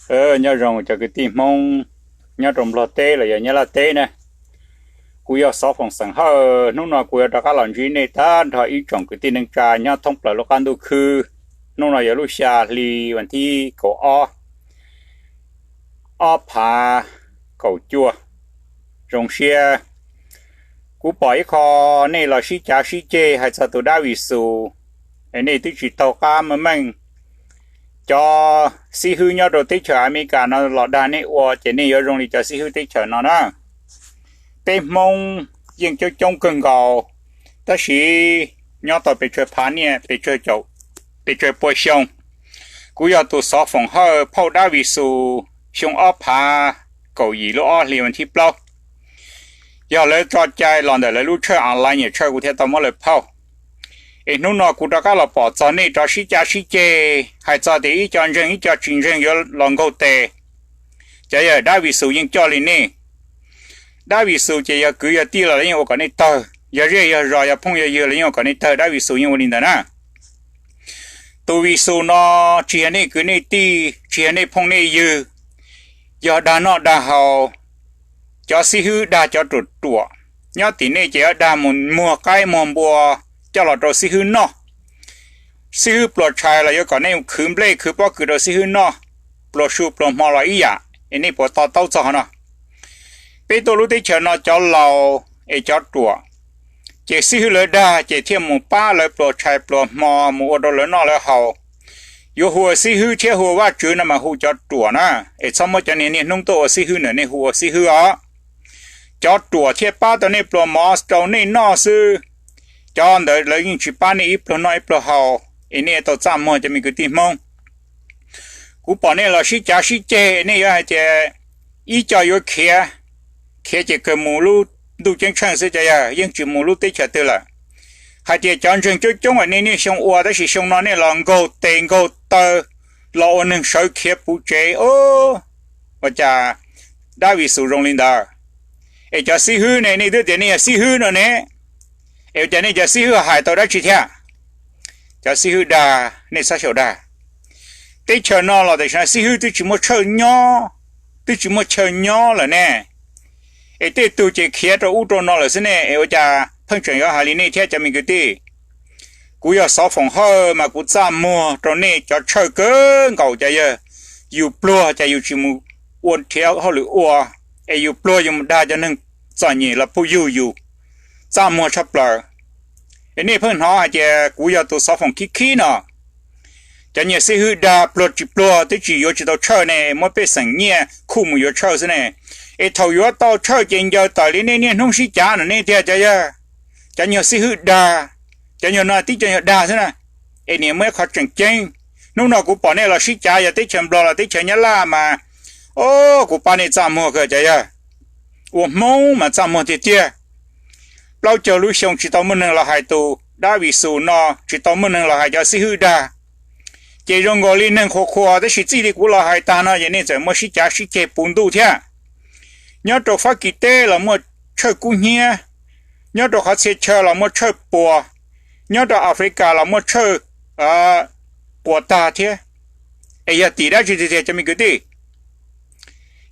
Nyob zoo cov kwv tij Hmoob nyob rau Nplog teb los yog Nyab Laj teb na. Kuv yog Xov Foom xeem Hawj, hnub no kuv yuav rov qab los ntsib nej tag nrho ib tsoom kwv tij neej tsa nyob thoob plaws lub qab ntuj khwb. Hnub no yog lub xya hli vas thib kaum ob, ob phav kaum cuaj. Zoo siab kuv pom ib qho nej los sib cav sib ceg hais txog tus dab Vis Xus, es nej twb tsis taug qab meej meej. Cov xib hwb nyob rau teb chaws Amelikas no los dag nej ua ces nej yuav zoo li cov xib hwb teb chaws no na. Peb Hmoob yeej coob coob kawg nkaus, tab sis nyob tau pes tsawg phav niaj pes tsawg pua xyoo. Kuv yog tus Xov Foom Hawj phauj dab Vis Xus xyoo ob phav kaum yim lub ob hli vas thib plaub. Yog lawv tso cai los ntawm lawv lub tshawj online nyem tshawj kuv thiaj tau muab lawv phauj. Es hnub no kuv rov qab los pom txog nej rov sib cav sib ceg hais txog tias ib co ntseeg ib co tsis ntseeg yuav los nkaug tes. Cov yawg dab Vis Xus yeej coj li nej. Dab Vis Xus ces yog kwv yog tij los lawv yeej ua kom nej tawg, yog zej yog zos yog phooj yog ywg los yeej ua kom nej tawg, dab Vis Xus yeej ua li ntawd na. Tus Vis Xus no tsis yog nej kwv nej tij, tsis yog nej phooj nej ywg, yog dag noj dag haus. Cov xib hwb dag cov ruam ruam, nyob tim nej ces yuav dag mus muag qaib muag npua coj los rau xib hwb noj. Xib hwb pluas tshais los yuav kom nej khwv nplej khwv pob kws rau xib hwb noj, pluas su pluas hmo los ib yam. Es nej puas to taub txog qhov no? Peb tuaj lub teb chaws no cov laus es cov ruam, ces xib hwb lawv dag ces thiaj mus pab lawv pluas tshais pluas hmo mus ua rau lawv noj lawv haus. Yuav hu ua xib hwb thiab hu ua Vajtswv no mas hu cov ruam na, es txhob muab cov niag niaj hnub tuaj ua xib hwb ntawm nej hu ua xib hwb os. Cov ruam thiaj pab tau nej pluas mov rau nej noj xwb. Cov ntawd lawv yeej tsis pab nej ib pluag noj ib pluag haus, es nej tau txaj muag cov me kwv tij Hmoob. Kuv pom nej los sib cav sib ceg, nej yuav hais tias ib co yuav khiav, khiav ces kawg mus lub ntuj ceeb tsheej xwb, cov yawg yeej tsis mus lub teb chaws twg lawm. Hais tias cov ntseeg coob coob es nej niaj xyoo ua, tab sis xyoo no nej los nkaug tes nkaug taw, los ua neeg sawv khiav puv tsev os. Ua cas dab Vis Xus zoo li ntawd? Es cov xib hwb ne, nej twb tias nej yog xib hwb no ne, es ua cas nej cov xib hwb hais tau dab tsi thiab? Cov xib hwb dag, nej txhob xyaum dag. Teb chaws no los tam sim no xib hwb twb tsis muaj chaw nyob, twb tsis muaj chaw nyob lawm ne. Es tej tug ces khiav rau ub rau no lawm xwb ne, es ua cas pheej tseem yuav hais li nej thiab cov me kwv tij? Kuv yog Xov Foom Hawj mas kuv txaj muag rau nej cov tshawj kawg nkaus, cov yawg yus pluag ces yus tsis mus ua nrhiav hauj lwm ua, es yus pluag yus mus dag cov neeg txom nyem los pub yug yus, txaj muag tshaj plaws. Es nej pheej hnov hais tias kuv yog tus Xov Foom khib khib no. Cov niag xib hwb dag pluag tsis pluag twb tsis yuav tsis tau tshawj ne, muab pej xeem nyiaj khuj mus yuav tshawj xwb ne. Es thaum yuav tau tshawj ces ncaws tawm li nej niaj hnub sib cav no nej tiag cov yawg. Cov nyuag xib hwb dag, cov nyuag no tib cov nyuag dag xwb na. Es niam muaj ib qho tseem ceeb, hnub no kuv pom nej los sib cav yog teb chaws Nplog los teb chaws Nyab Laj mas, o, kuv pab nej txaj muag kawg cov yawg. Ua Hmoob mas txaj muag tiag tiag. Plaub caug lub xyoo tsis tau muaj neeg los hais tus dab Vis Xus no, tsis tau muaj neeg los hais cov xib hwb dag. Ces zoo nkaus li neeg qhuas qhuas, tab sis txij li kuv los hais tag no ces nej txawm muaj sib cav sib ceg puv ntuj thiab. Nyob rau Fab Kis teb los muaj tshawj kub hnyiab, nyob rau qhov txhia chaw los muaj tshawj puas, nyob rau Africa los muaj tshawj puas tag thiab. Es yog tim dab tsi tiag tiag cov me kwv tij?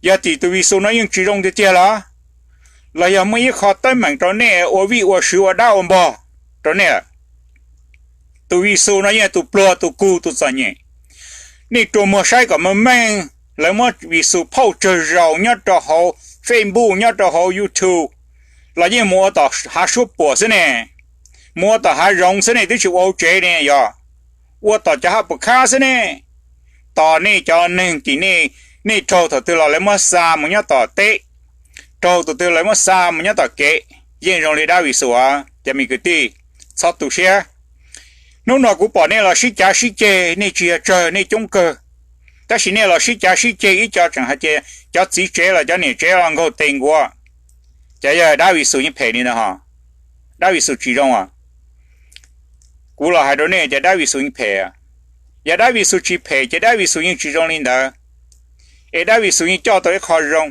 Yog tim tus Vis Xus no yeej tsis zoo tiag tiag los? Los yog muaj ib qho teeb meem rau nej ua vij ua sw ua dab ua npog rau nej lawm? Tus Vis Xus no yeej tus pluag tus kug tus txom nyem. Nej rua muag saib kom meej meej, lawv muab Vis Xus phauj tsawg zaus nyob rau hauv Facebook, nyob rau hauv YouTube, los yeej mus ua tom hav suab puam xwb ne, mus ua tom hav zoov xwb ne, twb tsis ua hauv tsev ne, yog ua tom cov haj puas khab xwb ne. Tos nej cov neeg tim nej, nej raug thaum twg los lawv muab xa mus nyob tom teb, raug tus twg lawv muab xa mus nyob tom kev. Yeej zoo li dab Vis Xus, cov me kwv tij, txhob tu siab. Hnub no kuv pom nej los sib cav sib ceg, nej tsis yog tsawg, nej coob kawg, tab sis nej los sib cav sib ceg, ib co tseem hais tias cov txiv tsev los cov niam tsev los nkaug tes nkuav. Cov yawg, dab Vis Xus yeej phem li ntawd hos. Dab Vis Xus tsis zoo os. Kuv los hais rau nej tias dab Vis Xus yeej phem. Yog dab Vis Xus tsis phem ces dab Vis Xus yeej tsis zoo li ntawd. Es dab Vis Xus yeej coj tau ib qho zoo.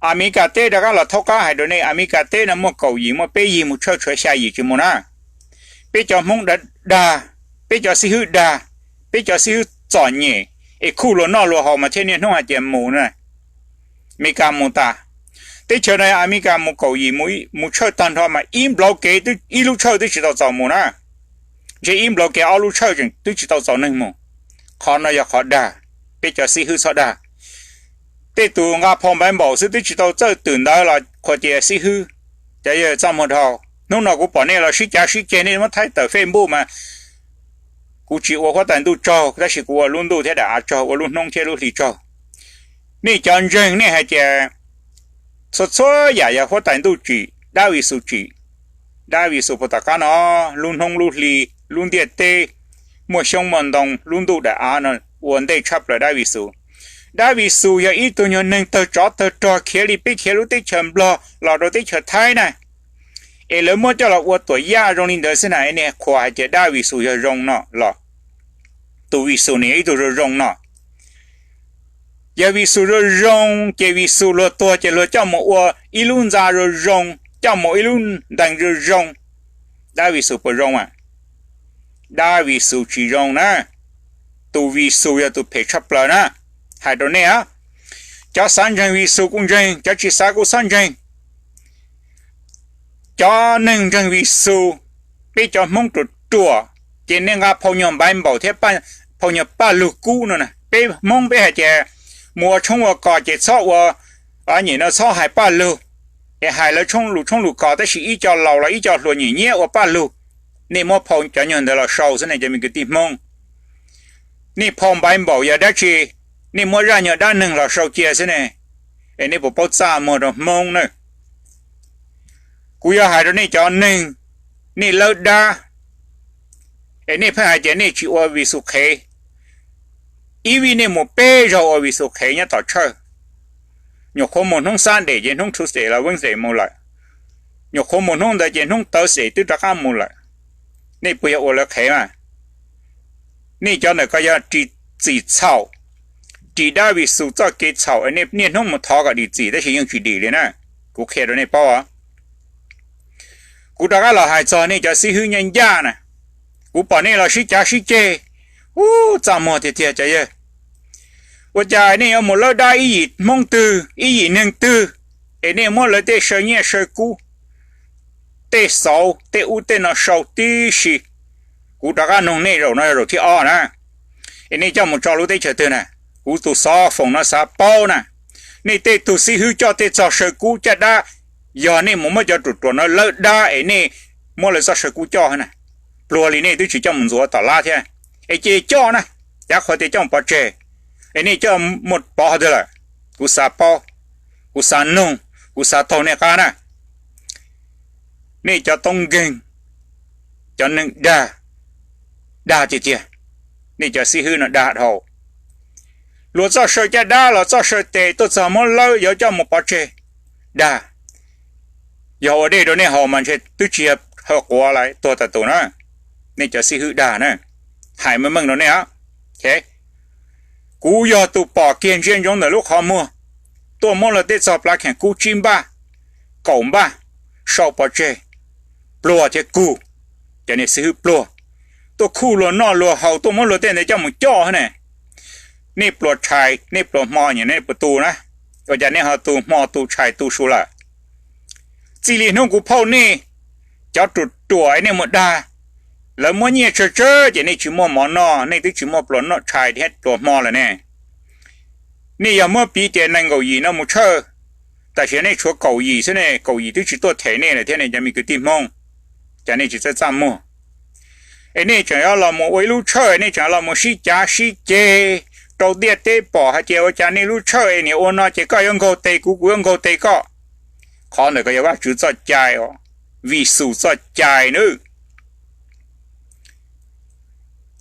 Amelikas teb rov qab los thaub qab hais rau nej, Amelikas teb no muaj kaum yim, muaj peb yig mus tshawj tshuav xya yim tsis mus na. Peb cov Hmoob dag, peb cov xib hwb dag, peb cov xib hwb txom nyem, es khuj luag noj luag haus mas thiaj niaj hnub hais tias mus na. Amelikas mus tas, teb chaws no Amelikas mus kaum yim mus tshawj tag nrho mas ib nplauv kev ib lub tshawj twb tsis tau txaus mus na. Ntshe ib nplauv kev ob lub tshawj twb tsis tau txaus neeg mus. Qhov no yog qhov dag, peb cov xib hwb txhob dag. Tej tus nqa phau npaiv npaum xwb twb tsis tau txawj twm ntawv los qhuas tias xib hwb. Cov yawg txaj muag dhau, hnub no kuv pom nej los sib cav sib ceg, nej muab thaij tawm Facebook mas kuv tsis ua huab tais ntuj tsaug tab sis kuv ua lub ntuj thiab daim av tsaug, ua lub hnub thiab lub hli tsaug. Nej cov ntseeg nej hais tias txhua txhua yam yog huab tais ntuj tsim, dab vis xus tsim. Dab vis xus puag tom qab no, lub hnub lub hli, lub ntiaj teb, muaj xyoob muaj ntoo, lub ntuj daim av no ua ntej tshaj plaws dab vis xus. Dab vis xus yog ib tug nyuag neeg tawg tsov tawg rog khiav li peb khiav lub teb chaws Nplog los rau teb chaws Thaib na, es lawv muab coj los ua tuam yaj zoo li ntawd xwb na, nej qhuas hais tias dab vis xus yog zoo no los? Tus vis xus nws yog ib tug zoo zoo no. Yog vis xus zoo zoo ces vis xus luag tuag ces luag coj mus ua ib lub ntxa zoo zoo, coj mus ib lub ntees zoo zoo. Dab vis xus puas zoo a? Dab vis xus tsis zoo na. Tus vis xus yog tus phem tshaj plaws na. Hais rau nej, cov xav ntseeg vis xus kuj ntseeg, cov tsis xav kuj txhob ntseeg. Cov neeg ntseeg vis xus, peb cov Hmoob ruam ruam, ces nej nqa phau nyuag npaiv npaum thiab phau nyuag paj lug kub no na. Peb Hmoob peb hais tias mus ua tshoob ua kos ces txhob ua, nyem no txhob hais paj lug, es hais lawv tshoob lus tshoob lus kos, tab sis ib co laus los ib co hluas nyiam nyiab ua paj lug. Nej muab phau cov nyuag ntawd los sau xwb ne cov me kwv tij Hmoob. Nej phau npaiv npaum yog dab tsi? Nej muab zaj nyuag dab neeg los sau cia xwb ne, es nej puas paub txaj muag rau Hmoob na? Kuv yuav hais rau nej cov neeg, nej lawb dab, es nej pheej hais tias nej tsis ua vis xus qhev. Ib vij nej mus peb zaug ua vis xus qhev nyob tom tshawj. Nyuam qhuav mus hnub Saturday ces hnub Tuesday los Wednesday mus lawm. Nyuam qhuav mus hnub ntawd ces hnub Thursday twb rov qab mus lawm. Nej puas yog ua lawv qhev mas? Nej cov ntawm ko yog ris txim txhaum, ris dab vis xus txoj kev txhaum, niaj hnub mus thov kom dim txim tab sis yeej tsis dim li na. Kuv qhia rau nej paub. Kuv rov qab los hais txog nej cov xib hwb ncaj ncaj na. Kuv pom nej los sib cav sib ceg, ub, txaj muag tiag tiag cov yawg. Ua cas nej yuav mus lawb dab ib yim Hmoob twg ib yim neeg twg, es nej muab lawv tej saw nyiaj saw kub, tej xauv tej ub tej no sau tib si? Kuv rov qab nug nej zaum no yog zaum thib ob na, es nej coj mus tso lub teb chaws twg na? Kuv tus xov foom no xav paub na. Nej tej tug xib hwb coj tej txog saw kub caj dab, yog nej mus muab cov ruam ruam no lawb dab es nej muab lawv txoj saw kub coj na, pluag li nej twb tsis coj mus ntxuav tom lab thiab, es ces coj na, cav qhuav tias coj mus pov tseg, es nej coj muaj pov qhov twg lawm? Kuv xav paub, kuv xav nug, kuv xav taug nej qab na. Nej cov toob nkeeg, cov neeg dag, dag tiag tiag. Nej cov xib hwb no dag dhau. Luag txoj saw caj dab los txoj saw tes tuaj txog muab lawb yuav coj mus pov tseg, dag. Yog ua dej rau nej haus mas ntshe twb tsis yog haw quav lawm, tuag tas tus na. Nej cov xib hwb dag na, hais meej meej rau nej. Kuv yog tus pom kiag ntsia ntsoov ntawm lub qhov muag, tuaj muab luag tej txog plav kheem kub tsib npaj, kaum npaj, sau pov tseg, pluag thiab kug. Cov niag xib hwb pluag, tuaj khuj luag noj luag haus, tuaj muab luag tej ntawd coj mus coj ne. Nej pluas tshais nej pluas hmo, nej puas tu na? Ua cas nej ho tu hmo tu tshais tu su lawm? Txij li hnub kuv phauj nej cov ruam ruam nej mus dag, lawv muab nyiaj tsawg tsawg ces nej tsis muaj mov noj, nej twb tsis muaj pluas noj tshais thiab pluas hmo lawm ne. Nej yog muab piv tias nees nkaum yim no mus tshawj, tam sim no nej tshuav kaum yim xwb ne, kaum yim twb tsis tuaj them nej lawm thiab ne cov me kwv tij Hmoob. Cas nej tsis txawj txaj muag? Es nej tseem yuav los mus ua ib lub tshawj, nej tseem los mus sib cav sib ceg rau ntiaj teb pom hais tias ua cas nej lub tshawj es niam ua no ces koj yuav nkaug tes kuv, kuv yuav nkaug tes koj. Qhov ntawd ko yog Vajtswv txoj cai, Vis Xus txoj cai nawb.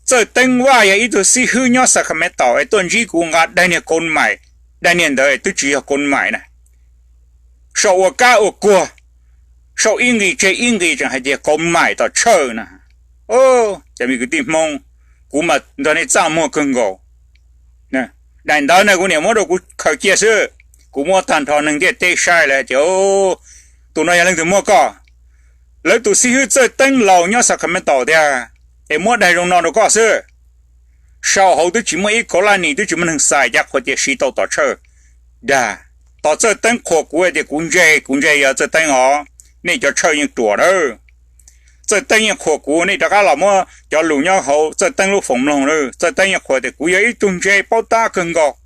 Txawj Teeb Vaj yog ib tug xib hwb nyob Sacramento es tuaj ntsib kuv nqa daim niag koom maim, daim niag ntawd twb tsis yog koom maim na, sau ua kab ua kuag, sau ib nqis tseg ib nqis tseem hais tias koom maim tom tshawj na. Cov me kwv tij Hmoob, kuv mas nrog nej txaj muag kawg nkaus. Daim ntawd na kuv niam muab rau kuv khaws cia xwb, kuv muab tag nrho neeg ntiaj teb saib lawv hais tias tus no yog leej twg muab koj? Lawv tus xib hwb Txawj Teeb laus nyob Sacramento tiag, es muab daim zoo no rau koj xwb. Saum hauv twb tsis muaj ib kaum laj nis, twb tsis muaj neeg xais, cas qhuas tias siv tau tom Txawj dag. Tos Txawj Teeb qhuas kuv tias kuv ntse, kuv ntse yog Txawj Teeb os, nej cov Txawj yeej ruam na. Txawj Teeb yeej qhuas kuv, nej rov qab los muab cov lus nyob hauv Txawj Teeb lub foos mloog na. Txawj Teeb yeej qhuas tias kuv yog ib tug ntse paub tab kawg nkaus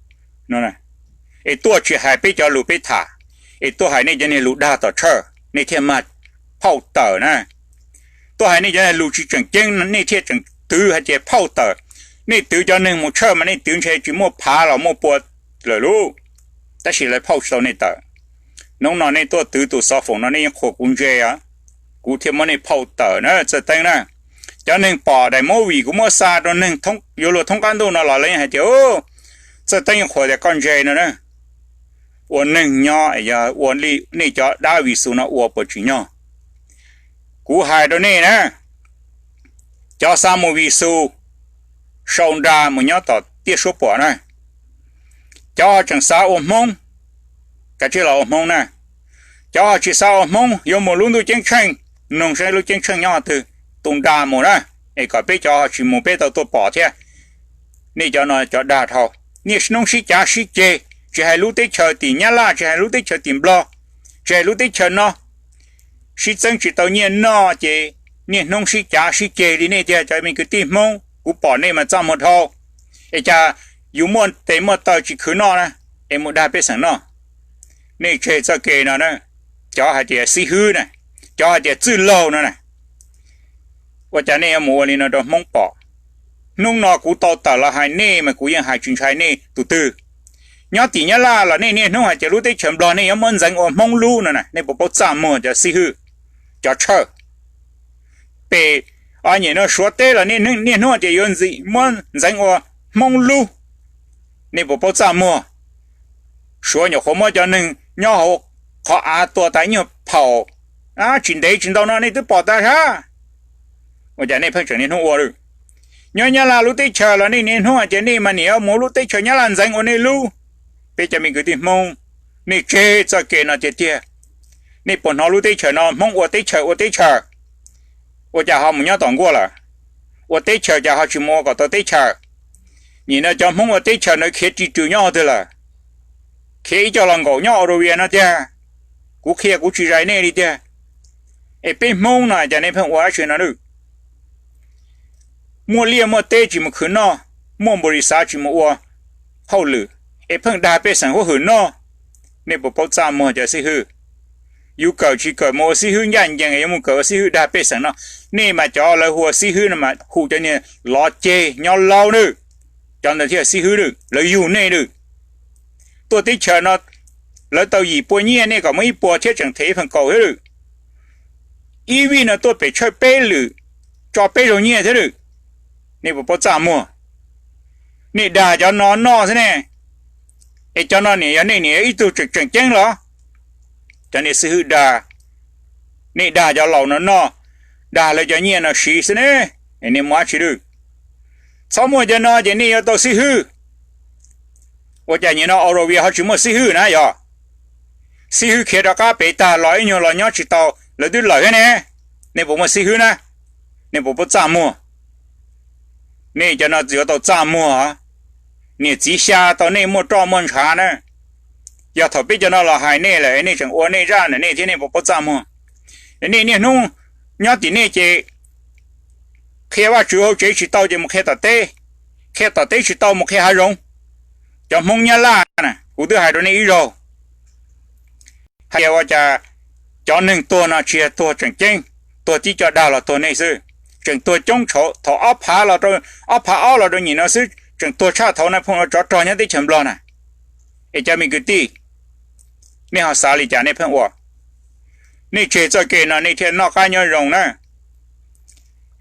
no. Es tuaj tsis hais peb cov lus peb tham, es tuaj hais nej cov niag lus dag tom Txawj, nej thiaj mag phauj tawm na. Tuaj hais nej cov niag lus tsis tseem ceeb, nej thiaj tseem twv hais tias phauj tawm. Nej twv cov neeg mus Txawj mas nej twv ntshe tsis muaj phav los muaj pua lawm lauj, tab sis lawv phauj tsis tau nej tawm. Hnub no nej tuaj twv tus xov foom no nej yeej qhuas kuv ntse, kuv thiaj muab nej phauj tawm na Txawj Teeb na. Cov neeg pom daim movie kuv muab xa rau neeg yuav luag thoob qab ntuj no los lawv yeej hais tias, Txawj Teeb yeej qhuas tias koj ntse no na. Ua neeg nyob yog ua li nej cov dab Vis Xus no ua puas tsim nyog? Kuv hais rau nej na, cov xav mus Vis Xus, sau nra mus nyob tom tiaj suab puam na. Cov ho tseem xav ua Hmoob, kav tsij los ua Hmoob na. Cov ho tsis xav ua Hmoob yuav mus lub ntuj ceeb tsheej, nug saib lub ceeb tsheej nyob twg, tu nra mus na, es kom peb cov ho tsis mus peb tau tuaj pom thiab. Nej cov no cov dag dhau, niaj hnub sib cav sib ceg, tsis hais lub teb chaws tim Nyab Laj, tsis hais lub teb chaws tim Nplog, tsis hais lub teb chaws no, sib txeeb tsis tau nyiaj noj ces niaj hnub sib cav sib ceg li nej tiag cov me kwv tij Hmoob. Kuv pom nej mas txaj muag dhau, es cas yus muaj tes muaj taw tsis khwv noj na, es mus dag pej xeem noj. Nej tseg txoj kev no na, cov hais tias xib hwb na, cov hais tias txwj laug no na, ua cas nej yuav mus ua li no rau Hmoob pom? Hnub no kuv tau tawm los hais nej mas kuv yeej hais tsis ntshai nej tus twg. Nyob tim Nyab Laj los nej niaj hnub hais tias lub teb chaws Nplog nej yuav muab ntxeev ua Hmoob lub no na, nej puas paub txaj muag cov xib hwb, cov Txawj? Pem, o, nyem no Suav teb los niaj hnub tias yuav muab ntxeev ua Hmoob lub, nej puas paub txaj muag? Suav nyuam qhuav muab cov neeg nyob hauv qhov av tua tas ib nyuag phaum, tsis ntev tsis ntau no nej twb pom tas sab. Ua cas nej pheej tseem niaj hnub ua lawm? Nyob Nyab Laj lub teb chaws los nej niaj hnub hais tias nej mas niam yuav mus lub teb chaws Nyab Laj ntxeev ua nej lub. Peb cov me kwv tij Hmoob, nej tseg txoj kev no tiag tiag. Nej puas hnov lub teb chaws no Hmoob ua teb chaws ua teb chaws? Ua cas ho mus nyob tom nkuaj lawm? Ua teb chaws cas ho tsis mus ua kom tau teb chaws? Nim no cov Hmoob ua teb chaws ntawd khiav ris rws nyob twg lawm? Khiav ib co los nkaum nyob Australia no tiag. Kuv qhia kuv tsis zais nej li tiag. Es peb Hmoob no cas nej pheej ua dab tsi no lawm? Muaj liaj muaj teb tsis mus khwv noj, muaj npaum li xav tsis mus ua hauj lwm, es pheej dag pej xeem huab hwm noj. Nej puas paub txaj muag cov xib hwb? Yus kawm tsis kawm mus ua xib hwb ncaj ncees yuav mus kawm ua xib hwb dag pej xeem no. Nej mas cov lawv hu ua xib hwb no mas hu cov niag lov ceg nyob laub lawm, cov ntawd thiaj xib hwb lawm, lawv yug nej lawm. Tuaj teb chaws no lawv tau yim pua nyiaj nej kom muaj ib puas thiab tseem them ib feem kaum thiab lawm. Ib vij no tuaj pem Txawj peb lwm, tso peb zaug nyiaj thiab lawm. Nej puas paub txaj muag? Nej dag cov no noj xwb ne, es cov no niam yog nej niam ib tug tseem tseem ceeb los? Cov niag xib hwb dag, nej dag cov laus no noj, dag lawv cov nyiaj no siv xwb ne, es nej muaj dab tsi lawm? Txhob muaj cov no ces nej yuav tau xib hwb. Ua cas nim no Australia ho tsis muaj xib hwb na yog? Xib hwb khiav rov qab pem tag los ib nyuag los nyob tsis tau, lawv twb lawm thiab ne. Nej puas muaj xib hwb na? Nej puas paub txaj muag? Nej cov no yuav tau txaj muag, niam txiv xya tau nej muaj roj muaj ntshav na. Yog thaum peb cov no los hais nej lawm nej tseem ua nej zaj ntawm nej thiab nej puas paub txaj muag? Nej niaj hnub nyob tim nej ces qhia Vajtswv hauv tsev tsis tau ces mus qhia tom teb, qhia tom teb tsis tau mus qhia hav zoov. Cov Hmoob Nyab Laj na, kuv twb hais rau nej ib zaug, hais tias ua cas cov neeg tuag no tsis yog tuag tseem ceeb, tuag tib co dag los tuag nej xwb. Tseem tuag coob tshauv thaum ob phav los rau, ob phav ob los rau nim no xwb tseem tuag tshaj thaum Nais Phoo ua tsov rog nyob teb chaws Nplog na. Es cov me kwv tij, nej ho xav li cas nej pheej ua? Nej tseg txoj kev no nej thiaj noj qab nyob zoo na.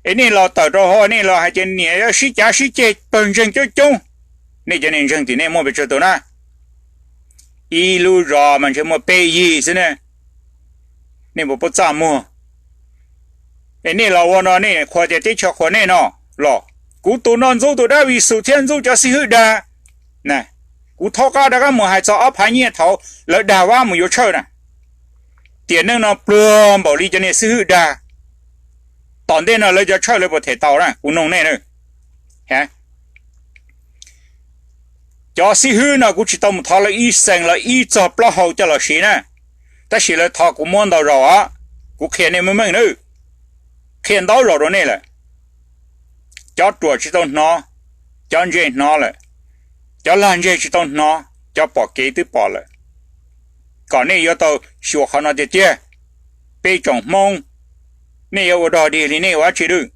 Es nej los tawm rau hauv nej los hais tias niam sib cav sib ceg pawg ntseeg coob coob, nej cov niag ntseeg tim nej muaj pes tsawg tus na? Ib lub zos mas ntshe muaj peb yig xwb ne. Nej puas paub txaj muag? Es nej los ua no nej qhuas tias teb chaws qhuas nej no los? Kuv tus no ntxub tus dab Vis Xus thiab ntxub cov xib hwb dag. Kuv thaub qab rov qab mus hais txog ob phav nyiaj thaum lawv dag Vab mus yuav Txhawj na. Tiam neej no pluag npaum li cov niag xib hwb dag, tom ntej no lawv cov Txhawj lawv puas them tau na? Kuv nug nej na. Cov xib hwb no kuv tsis tau mus thov lawv ib xees los ib txog plaub hau coj los siv na, tab sis lawv thov kuv muab ntau zaus os. Kuv qhia nej meej meej na, qhia ntau zaus rau nej lawm. Cov ruam tsis tau hnov, cov ntse hnov lawm, cov lag ntseg tsis tau hnov, cov pom kev twb pom lawm. Kom nej yuav tau xyuas qhov no tiag tiag. Peb tsoom Hmoob, nej yuav ua dog dig li nej ua dab tsi lawm?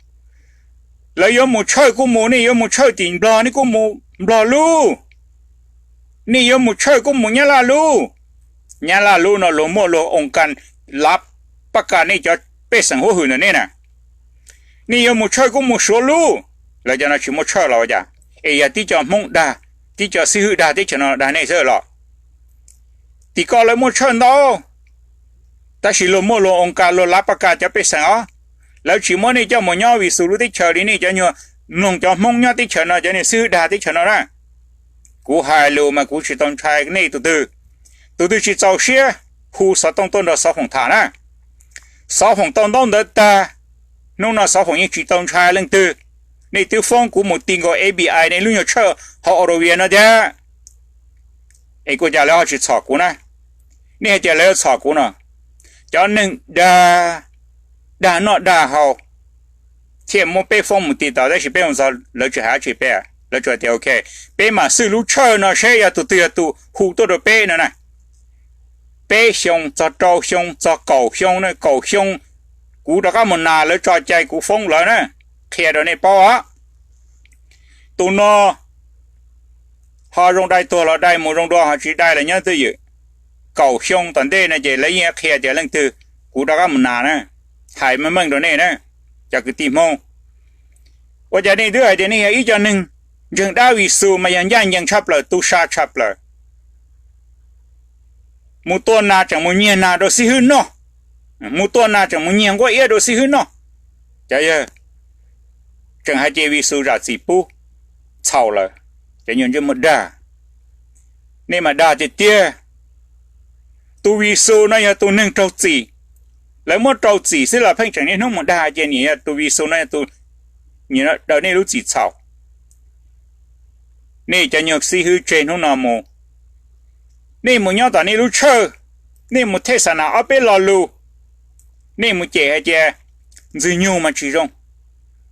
Lawv yuav mus tshawj kuj mus, nej yuav mus tshawj tim Nplog nej kuj mus Nplog lub. Nej yuav mus tshawj kuj mus Nyab Laj lub. Nyab Laj lub no luag muaj luag oo kas lav paj kas nej cov pej xeem huab hwm ntawm nej na. Nej yuav mus tshawj kuj mus Suav lub. Lawv cov no tsis muaj tshawj los ua cas? Es yog tib co Hmoob dag, tib co xib hwb dag teb chaws no dag nej xwb los? Tim ko lawv muaj tshawj ntau, tab sis luag muaj luag oo kas luag lav paj kas cov pej xeem os. Lawv tsis muab nej coj mus nyob Vis Xus lub teb chaws li nej cov nyuag mloog cov Hmoob nyob teb chaws no cov niag xib hwb dag teb chaws no na. Kuv hais lus mas kuv tsis tau ntshai nej tus twg. Tus twg tsis txaus siab hu xov tooj tuaj nrog Xov Foom tham na. Xov Foom tau ntaub ntawv tag, hnub no Xov Foom yeej tsis tau ntshai leej twg. Nej twb foob kuv mus ti nkaus F B I nej lub nyuag tshawj hauv Aurovia no thiab. Es ua cas lawv ho tsis txhom kuv na? Nej hais tias lawv yuav txhom kuv no. Cov neeg dag, dag noj dag haus thiaj muab peb foob mus ti tod, tab sis peb mus txog lawv tsis hais dab tsi, peb, lawv tsuas tias ok, peb mam xwj lub tshawj no seb yog tus twg yog tus hu tuaj rau peb no na. Peb xyoo txog rau xyoo txog kaum xyoo na, kaum xyoo kuv rov qab mus nas lawv tso cai kuv foob lawv na. Qhia rau nej paub os. Tus no ho zoo dai tuag los dai mus zoo dua ho tsis dai los nyob twj ywm. Kaum xyoo tom ntej no ces lawv yeej qhia tias leej twg kuv rov qab mus nas na. Hais meej meej rau nej na, cov kwv tij Hmoob. Ua cas nej twb hais tias nej yog ib co neeg ntseeg dab Vis Xus mas yog ncaj ncees tshaj plaws, tu sa tshaj plaws, mus tua nas tseem mus nyiag nas rau xib hwb noj, mus tua nas tseem mus nyiag nquab iab rau xib hwb noj. Cov yawg tseem hais tias Vis Xus zam txim pub, txhaum lawm, cov nyuag ntsej muag dag. Nej mas dag tiag tiag. Tus Vis Xus no yog tus neeg raug txim, lawv muab rau txim xwb los pheej tseem niaj hnub mus dag tias nim yog tus Vis Xus no yog tus daws nej lub txim txhaum. Nej cov nyuag xib hwb tseg hnub no mus, nej mus nyob tom nej lub tshawj, nej mus thej xa nas ob peb lo lus, nej mus cem hais tias Ntxwg Nyoog mas tsis zoo.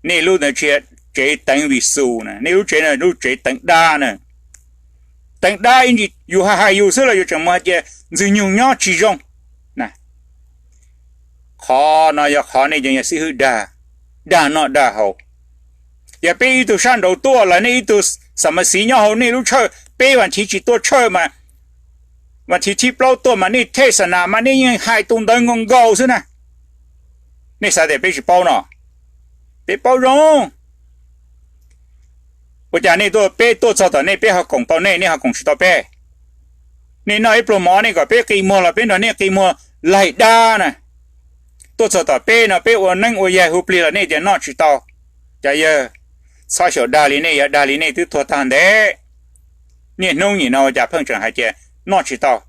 Nej lub ntawd tsis yog tsev teev Vis Xus na, nej lub tsev no lub tsev teev dab na. Teev dab ib ntsis yus hais hais yus xwb los yus tseem mus hais tias Ntxwg Nyoog nyob tsis zoo. Qhov no yog qhov nej cov nyuag xib hwb dag, dag noj dag haus. Yog peb ib tug sab nraud tuaj los nej ib tug xam mas xiv nyob hauv nej lub tshawj, peb vas thiv tsis tuaj tshawj mas, vas thiv thib plaub tuaj mas nej thej xa nas mas nej yeej hais tus ntawd nkaus nkaus xwb na. Nej xav tias peb tsis paub no? Peb paub zoo. Ua cas nej tuaj, peb tuaj txog tom nej peb ho koom tau nej, nej ho koom tsis tau peb? Nej noj ib pluag mov nej kom peb qi muag los peb nrog nej qi muag laig dab na. Tuaj txog tom peb no peb ua neeb ua yaig hu plig los nej tias noj tsis tau. Cov yawg, txhob xyaum dag li nej, yog dag li nej twb tuag tag ntev. Niaj hnub nim no ua cas pheej tseem hais tias noj tsis tau?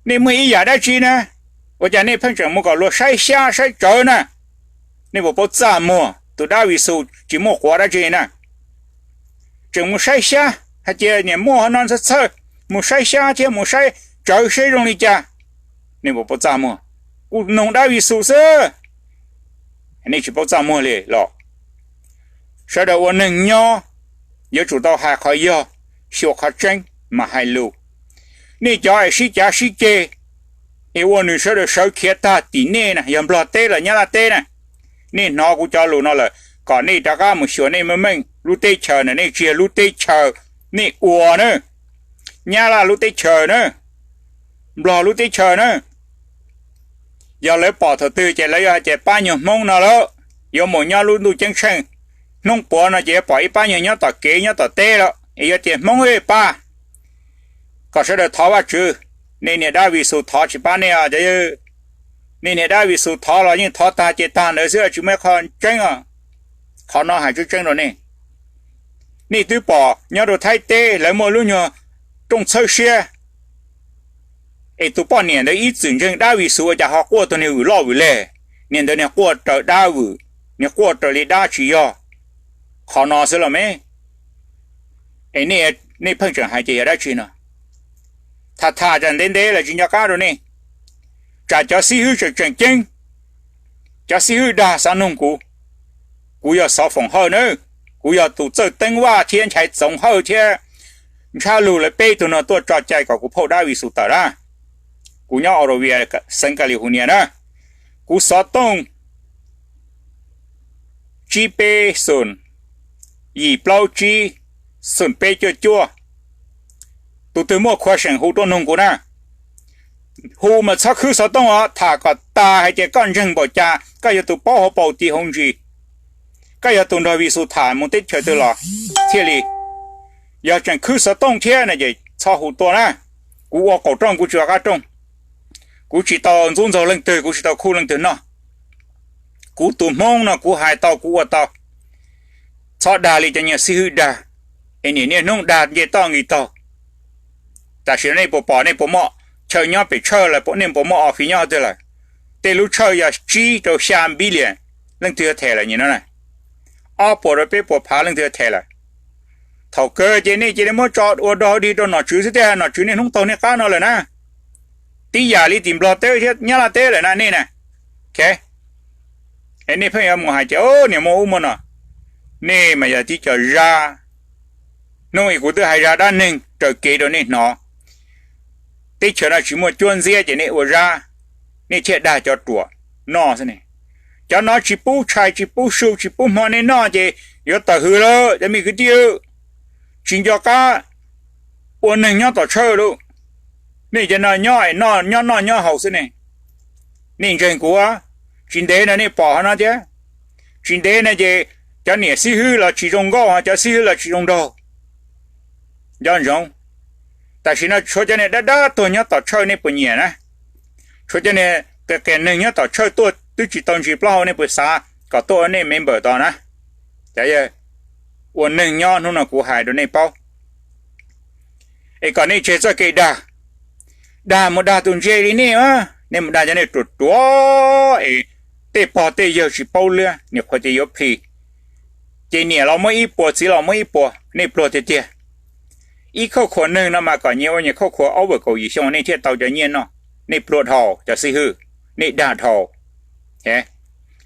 Nej muaj ib yam dab tsi na, ua cas nej pheej tseem mus kom luag saib xyab saib tsawv na? Nej puas paub txaj muag? Tus dab Vis Xus tsis muaj quav dab tsi na, tseem mus saib xyab hais tias niam muaj ho no txhawj txhawj, mus saib xyab thiab mus saib tsawv seb zoo li cas. Nej puas paub txaj muag? Kuj noog dab Vis Xus xwb, nej tsis paub txaj muag li los? Sawv daws ua neeg nyob yuav tsum tau hais qhov yog, xyuas qhov tseeb mas hais lus. Nej cov es sib cav sib ceg es ua nws sawv daws sawv khiav tag tim nej na, yog Nplog teb los Nyab Laj teb na, nej hnov kuv cov lus no lawm, kom nej rov qab mus xyuas nej meej meej lub teb chaws na, nej tsis yog lub teb chaws nej ua na, Nyab Laj lub teb chaws na, Nplog lub teb chaws na. Yog lawv pom thaum twg ces lawv yuav hais tias pab nyuag Hmoob no lawm, yuav mus nyob lub ntuj ceeb tsheej. Hnub puav no ces yuav pom ib pab nyuag nyob tom kev nyob tom teb lawm es yuav tias Hmoob pab. Kom sawv daws thov Vajtswv, nej niag dab Vis Xus thov tsis pab nej os. Nej niag dab Vis Xus thov los yeej thov tag ces tag ntawd xwb, tsis muaj ib qho tseeb os. Qhov no hais tseeb tseeb rau nej. Nej twb pom nyob rau Thaib teb lawv muaj lub nyuag rooj txhawb siab, es tus poj niam ntawd ib txwm ntseeg dab Vis Xus ua cas ho quaj tus niag vwm loj vwm leg. Niag ntawd niag quaj raws dab vwm, niag quaj raws li dab tsis yog. Qhov no xwb los me. Es nej Nej pheej tseem hais ces yog dab tsi no? Tham tham tsam ntev ntev lawm tsis nco qab rau nej. Tsam cov xib hwb tseem tseem ceeb, cov xib hwb dag xav nug kuv. Kuv yog Xov Foom Hawj na, kuv yog tus txawj teeb vaj thiab Nchaiv Txoov Hawj thiab Ntshab Lug lawv peb tug no tuaj tso cai kom kuv phauj Dab Vis Xus tawm na. Kuv nyob Orovia, xeev California na. Kuv xov tooj tsib peb xoom, yim plaub tsib, xoom peb cuaj cuaj. Tus twg muaj khuav seem hu tuaj nug kuv na. Hu mas txhob khwb xov tooj os, tham kom tas hais tias koj ntseeg npaum cas, koj yog tus paub hauv paus tis hauv ntsis, koj yog tus nrog Vis Xus tham mus teb chaws twg los thiaj li. Yog tseem khwb xov tooj thiab no ces txhob hu tuaj na. Kuv ua qaum rooj kuv tsis ua qab rooj. Kuv tsis tau ntxub ntxaug leej twg, kuv tsis tau khuj leej twg noj. Kuv tus Hmoob no kuv hais tau kuv ua tau. Txhob dag li cov niag xib hwb dag, es niaj niaj hnub dag nce toj nqis taug. Tam sim no nej puas pom nej puas muaj chaw nyob pem tshawj lawm, nej puas muaj office nyob qhov twg lawm? Tej lub tshawj yog tsib rau xya billion, leej twg yuav them lawm nyim no na? Ob puas rau peb puas phav leej twg yuav them lawm? Thaum kawg ces nej cia li muab tso ua dog dig rau nom tswv xwb tiag, nom tswv niaj hnub taug nej qab no lawm na. Tib yam li tim Nplog teb thiab Nyab Laj teb lawm na nej na. Es nej pheej yuav mus hais tias niam muaj ub muaj no. Nej mas yog tib co zaj. Hnub ib kuv twb hais zaj dab neeg raws kev rau nej hnov. Teb chaws no tsis muaj cuab ntxiab ces nej ua zaj, nej thiaj dag cov ruam noj xwb ne. Cov no tsis pub tshais tsis pub su tsis pub hmo nej noj ces yuav tawm hws lawm cov me kwv tij. Tsis nco qab ua neeg nyob tom tshawj lauj. Nej cov no nyob es noj nyob noj nyob haus xwb ne. Nej ntseeg kuv, tsis ntev no nej pom qhov no thiab. Tsis ntev no ces cov niam xib hwb los tsis zoo nkauj, cov xib hwb los tsis zoo nraug. Nco ntsoov, tam sim no tshuav cov niag dab dab tuag nyob tom tshawj nej puas nyiam na? Tshuav cov niag qias qias neeg nyob tom tshawj tuaj twb tsis tau ntsis plaub hau nej puas xav kom tuaj ua nej member tos na? Cov ua neeg nyob hnub no kuv hais rau nej paub, es kom nej tseg txoj kev dag. Dag mus dag tus ntse li nej, nej mus dag cov niag ruam ruam es tej pog tej yawg tsis paub liab, niam qhuav tias yuav plhis, ces niam los muab ib puas txiv los muab ib puas, nej pluag tiag tiag. Ib khauj khuav neeg no mas kom nyias ua nyias khauj khuav ob puas kaum yim xyoo nej thiaj tau cov nyiaj noj. Nej pluag dhau cov xib hwb, nej dag dhau.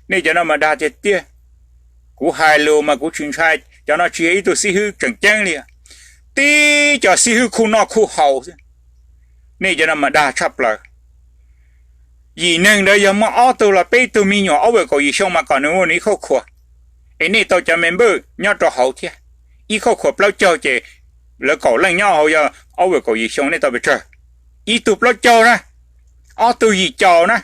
Nej cov no mas dag tiag tiag. Kuv hais lus mas kuv tsis ntshai, cov no tsis yog ib tug xib hwb tseem ceeb li, tib co xib hwb khuj noj khuj haus xwb. Nej cov no mas dag tshaj plaws. Yim neeg ntawd yog muaj ob tug los peb tug me nyuam ob puas kaum yim xyoo mas kom nws ua nws ib khauj khuav, es nej tau cov member nyob rau hauv thiab. Ib khauj khuav plaub caug ces lawv kaum leej nyob hauv yog ob puas kaum yim xyoo nej tau pes tsawg? Ib tug plaub caug na, ob tug yim caum na.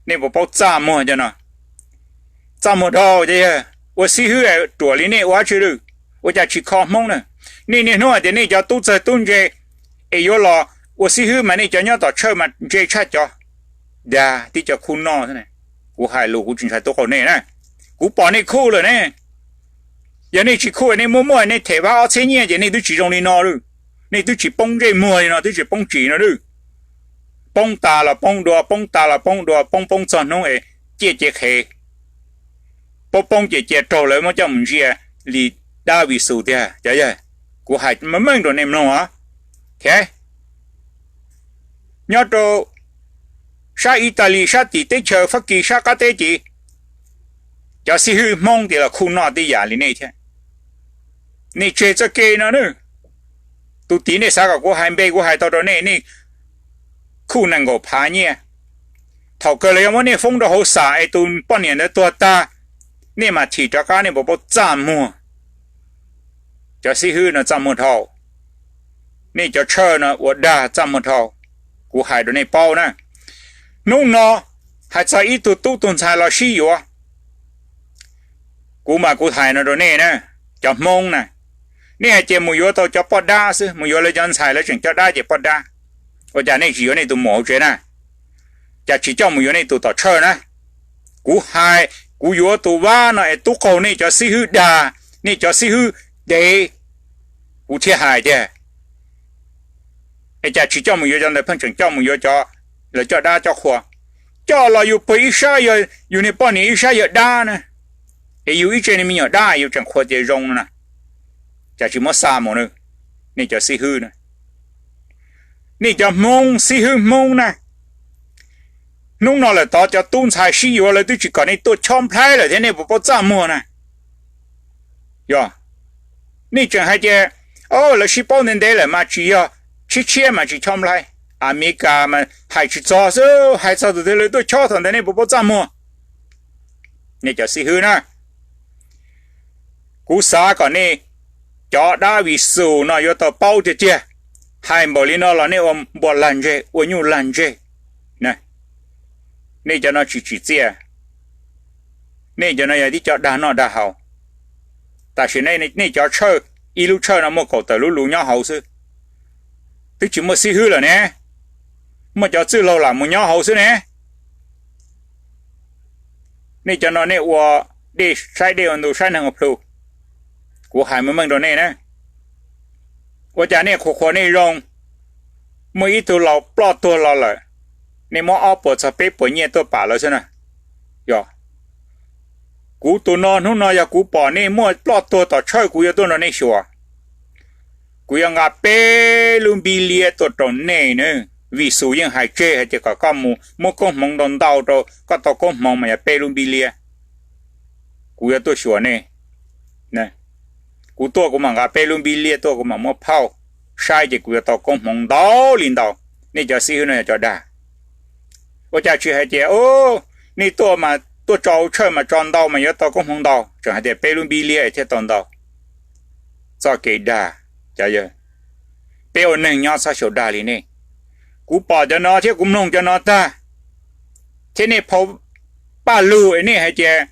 Nej puas paub txaj muag cov no? Txaj muag dhau cov yawg ua xib hwb ruam li nej ua dab tsi lawm? Ua cas tsis kho Hmoob na? Nej niaj hnub hais tias nej cov tub txawg tub ntse es yuav los ua xib hwb mas nej cov nyob tom tshawj mas ntse tshaj cov. Dag tib co khuj noj xwb. Kuv hais lus kuv tsis ntshai tub qaug nej na. Kuv pom nej khuj lawm ne. Yog nej tsis khuj nej muaj muaj nej them vaj ob txhiab nyiaj ces nej twb tsis zoo li no lawm. Nej twb tsis poob ntsej muag li no, twb tsis poob tsim no lawm. Poob tas los poob dua, poob tas los poob dua, poob poob txog hnub es ciaj cev qhev, poob poob ces cia raug lawv muab coj mus ntsia li Dab Vis Xus tiag cov yawg. Kuv hais meej meej rau nej mloog os. Nyob rau sab Italis, sab tim teb chaws Fab Kis, sab qab teb ces cov xib hwb Hmoob tias los khuj noj tib yam li nej thiab. Nej tseg txoj kev no na. Tus tid nej xav kom kuv hais npe kuv hais tau rau nej, nej khuj nees nkaum phav nyiaj. Thaum kawg lawv yuav muab nej foob rau hauv xam es tus poj niam ntawd tuag tag, nej mam thim rov qab, nej puas paub txaj muag? Cov xib hwb no txaj muag dhau. Nej cov tshawj no ua dag txaj muag dhau. Kuv hais rau nej paub na. Hnub no hais txog ib tug tub tug ntxhais los sib yuav, kuv mas kuv hais no rau nej na, cov Hmoob na, nej hais tias mus yuav tau cov poj dab xwb, mus yuav lawv cov ntxhais lawv tseem coj dab ces poj dab. Ua cas nej tsis yuav nej tus muam hauv tsev na? Cas tsis coj mus yuav nej tus tom tshawj na? Kuv hais, kuv yuav tus Vab no es tub qaug nej cov xib hwb dag, nej cov xib hwb dev, kuv thiaj hais tiag. Es cas tsis coj mus yuav cov ntawd, pheej tseem coj mus yuav cov lawv coj dab coj qhua? Coj los yus pw ib sab yog yus niag poj niam, ib sab yog dab na, es yus ib tse niag me nyuam dab yus tseem qhuas tias zoo no na. cas tsis muab xa mus na. Nej cov xib hwb na, nej cov Hmoob xib hwb Hmoob na, hnub no lawm tod cov tub ntxhais sib yuav lawv twb tsis kom nej tuaj chob nplhaib lawm thiab nej puas paub txaj muag na? Yog nej tseem hais tias, o, lawv sib paub ntev ntev lawm mas tsis yog, tshiab tshiab mas tsis chob nplhaib. Amelikas mas hais tsis txog xwb, hais txog tus twg lawv tuaj chob thaum ntawd nej puas paub txaj muag? Nej cov xib hwb na, kuv xav kom nej cov dab Vis Xus no yuav tau paub tiag tiag. Hais npaum li no los nej ua npua lag ntseg, ua nyuj lag ntseg. Nej cov no tsis tsim txiaj, nej cov no yog tib cov dag noj dag haus. Tam sim nej cov tshawj, ib lub tshawj no muaj kaum tawm lub lus nyob hauv xwb, twb tsis muaj xib hwb lawm ne, muaj cov txwj laug lam mus nyob hauv xwb ne. Nej cov no nej ua dej saib dej ua ntu saib neeg ua plhu. Kuv hais meej meej rau nej na, ua cas nej qhuas qhuas nej zoo, muaj ib tug laus ploj tuag los lawm, nej muab ob puas txog peb puas nyiaj tuaj pam lawv xwb na. Yog kuv tus no hnub no yog kuv pom nej muaj ploj tuag tom tshawj kuv yuav tuaj nrog nej xyuas. Kuv yuav nqa peb lub npib liab tuaj rau nej na. Vis Xus yeej hais tseg hais tias kom koj mus muab koob hmoov ntau ntau rau koj tau koob hmoov mas yog peb lub npib liab. Kuv yuav tuaj xyuas nej. Kuv tuaj kuv mam nqa peb lub npib liab tuaj kuv mam muab phauj saib ces kuv yuav tau koob hmoov ntau li ntau. Nej cov xib hwb no yog cov dag. Ua cas tsis hais tias, o, nej tuaj mas tuaj tso hauv tshawj mas tso ntau mas yuav tau koob hmoov ntau, tseem hais tias peb lub npib liab thiaj tau ntau. Txoj kev dag, cov yawg, peb ua neeg nyob txhob xyaum dag li nej. Kuv pom cov no thiab kuv mloog cov no tag, thiab nej phau paj lug es nej hais tias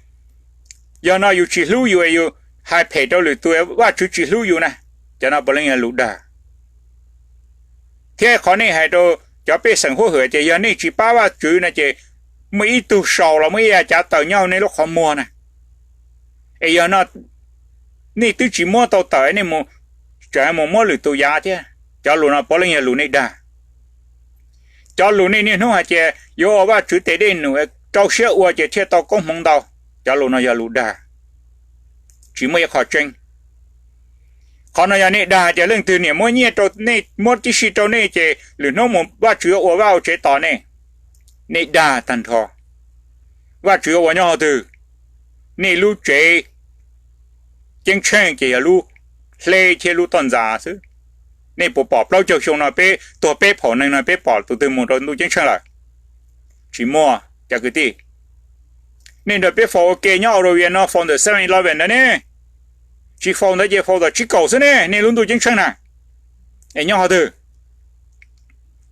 yog no yus tsis hlub yus es yus hais phem rau lwm tus, Vajtswv tsis hlub yus na. Cov no puav leej yog lus dag. Thiab qhov nej hais rau cov pej xeem huab hwm tias yog nej tsis pab Vajtswv no ces muaj ib tug sau los muaj ib yav cav tawm nyob hauv nej lub qhov muag na. Es yog no nej twb tsis muab tau tawm nej tseem mus muab lwm tus yav thiab. Cov lus no puav leej yog lus nej dag. Cov lus nej niaj hnub hais tias yuav ua Vajtswv tes dej num, rau siab ua ces thiaj tau koob hmoov ntau, cov lus no yog lus dag, tsis muaj ib qho tseeb. Qhov no yog nej dag hais tias leej twg niam muab nyiaj rau nej, muab tib si rau nej ces lwm hnub mus Vajtswv yuav ua vaj ua tsev tos nej. Nej dag tag nrho. Vajtswv yuav ua nyob hauv twg? Nej lub tsev ceeb tsheej ces yog lub hleb thiab lub toj ntxas xwb. Nej puas pom plaub caug xyoo no peb tuag peb phaum neeg no peb pom tus twg mus rau ntuj ceeb tsheej lawm? Tsis muaj cov kwv tij. Nej nrog peb faus ua ke nyob Australia no faus ntawm seven eleven ntawd ne, tsis faus ntawd ces faus tom tsib kaum xwb ne, nej lub ntuj ceeb tsheej na. Es nyob qhov twg?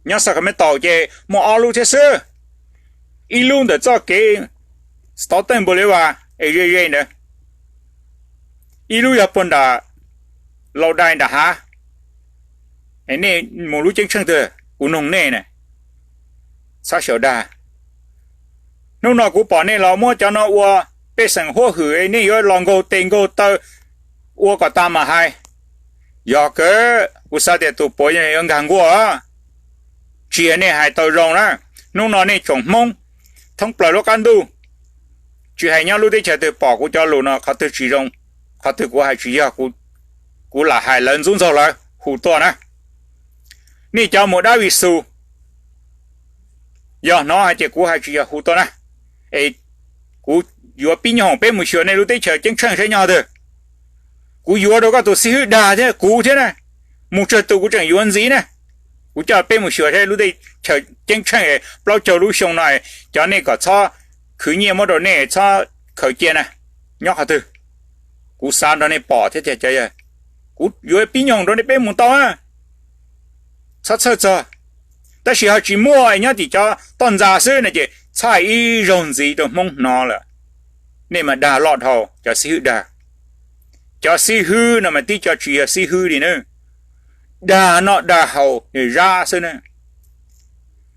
Nyob Sacramento ces muaj ob lub thiab xwb. Ib lub ntawm txoj kev Stoughton Boulevard es ze ze ntawd, ib lub yog puag nram Laus Dai nram hav. Nej mus lub ceeb tsheej twg kuv noog nej na. Txhob xyaum dag. Hnub no kuv pom nej los muab cov no ua pej xeem huab hwm, nej yuav los nkaug tes nkaug taw ua kom tas mas hais. Yog kawg, kuv xav tias tus puav yuav nkag nkuaj. Tsis yog nej hais tau zoo na. Hnub no nej tsoom Hmoob thoob plaws lub qab ntuj, tsis hais nyob lub teb chaws twg pom kuv cov lus no qhov twg tsis zoo, qhov twg kuv hais tsis yog, kuv lam hais lawv ntxub ntxaug lawv hu tuaj na. Nej cov mus dab Vis Xus, yog hnov hais tias kuv hais tsis yog hu tuaj na. Es kuv yuav pib nyuag peb mus xyuas nej lub teb chaws ceeb tsheej saib nyob twg. Kuv yuav rau koj tus xib hwb dag thiab kuv thiab na, mus tsawg tus kuv tseem yuav ntxiv na. Kuv coj peb mus xyuas saib lub teb chaws ceeb tsheej plaub caug lub xyoo no, cov nej kom txhob khwv nyiaj muab rau nej txhob khaws cia na, nyob qhov twg. Kuv xav nrog nej pom thiab tiag, kuv yuav pib nyoog rau nej peb mus tau na. Txhob txhawj txog. Tab sis ho tsis muaj es nyob tim cov toj ntxas xwb no ces txhob hais ib zaug ntxiv rau Hmoob hnov lawm. Nej mas dag loj dhau, cov xib hwb dag. Cov xib hwb no mas tib co tsis yog xib hwb li na, dag noj dag haus zab xwb na.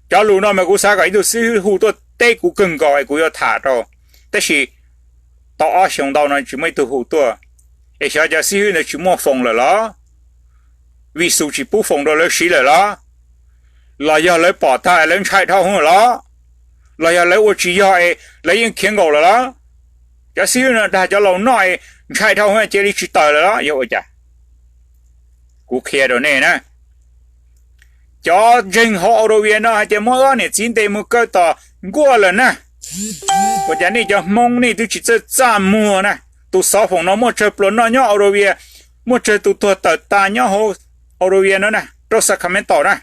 Cov lus no mas kuv xav kom ib tug xib hwb hu tuaj teb kuv kawg nkaus es kuv yuav tham rau, tab sis tau ob xyoos ntau no tsis muaj ib tug hu tuaj. Es xyov cov xib hwb ntawd tsis muaj foos lawm los? Vis Xus tsis pub foos rau lawv siv lawm los? Los yog lawv pom tag lawv ntshai dhau hwv los? Los yog lawv ua tsis yog es lawv yeej khiav nkaum lawm los? Cov xib hwb no dag cov laus noj es ntshai dhau hwv cia li tsis tawm lawm los yog ua cas? Kuv qhia rau nej na, cov ntseeg hauv Aurovia no hais tias muab ob niam txiv ntes mus kaw tom nkuaj lawm na. Ua cas nej cov Hmoob nej twb tsis txawj txaj muag na? Tus xov foom no muaj tsawg pluas noj nyob Aurovia, muaj tsawg tus tuag tawm tas nyob hauv Aurovia no na, rau Sacramento na.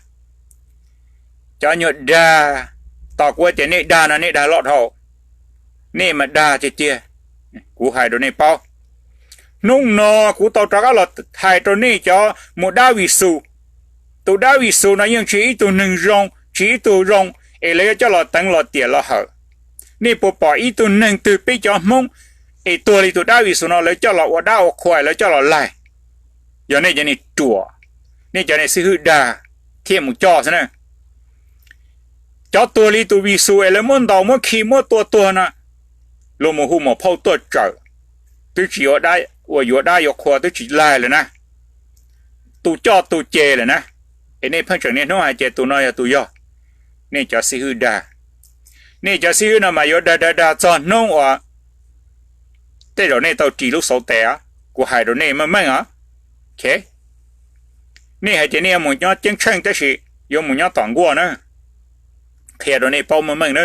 Cov nyuag dag, tos kuv tias nej dag no nej dag loj dhau, nej mas dag tiag tiag. Kuv hais rau nej paub, hnub no kuv tau rov qab los hais rau nej cov mus dab Vis Xus. Tus dab Vis Xus no yeej tsis ib tug neeg zoo, tsis ib tug zoo es lawv yuav coj los teev los tiam los hawm. Nej puas pom ib tug neeg twg peb cov Hmoob es tuag li tus dab Vis Xus no lawv coj los ua dab ua qhua, lawv coj los laig? Yog nej cov niag ruam, nej cov niag xib hwb dag thiaj mus coj xwb na. Cov tuag li tus Vis Xus es lawv muab ntaus muab khi muab tua tuag no, luag mus hu muam phauj tuaj tsawm, twb tsis ua dab yuav qhua, twb tsis laig lawm na, tu coj tu ceg lawm na. Es nej pheej tseem niaj hnub hais tias tus no yog tus yog. Nej cov xib hwb dag, nej cov xib hwb no mas yuav dag dag dag txog hnub uas tej zaum nej tau ris lub xauv tes. Kuv hais rau nej meej meej os. Nej hais tias nej yuav mus nyob ceeb tsheej tab sis yuav mus nyob tom nkuaj na. Qhia rau nej paub meej meej na,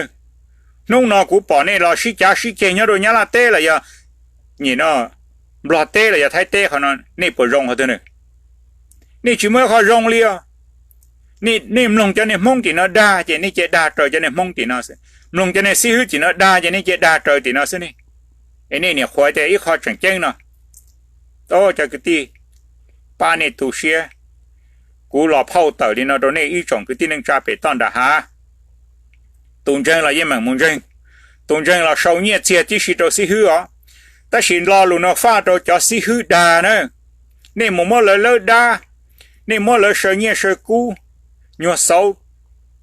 hnub no kuv pom nej los sib cav sib ceg nyob rau Nyab Laj teb los yog nim no Nplog teb los yog Thaib teb qhov no, nej puas zoo qhov twg na? Nej tsis muaj ib qho zoo li os. Nej mloog cov niag Hmoob tim no dag ces nej cia dag raws cov niag Hmoob tim no xwb, mloog cov niag xib hwb tim no dag ces nej cia dag raws tim no xwb ne. Es nej niam qhuav tias ib qho tseem ceeb no, cov kwv tij, pab nej tu siab. Kuv los phauj tawm li no rau nej ib tsoom kwv tij neej tsa pem toj nram hav. Tus ntseeg los yeej meem mus ntseeg, tus ntseeg los sau nyiaj txiag tib si rau xib hwb os. Tab sis lo lus no faj rau cov xib hwb dag na, nej mus muab lawv lawb dab, nej muab lawv saw nyiaj saw kub, nyuag xauv,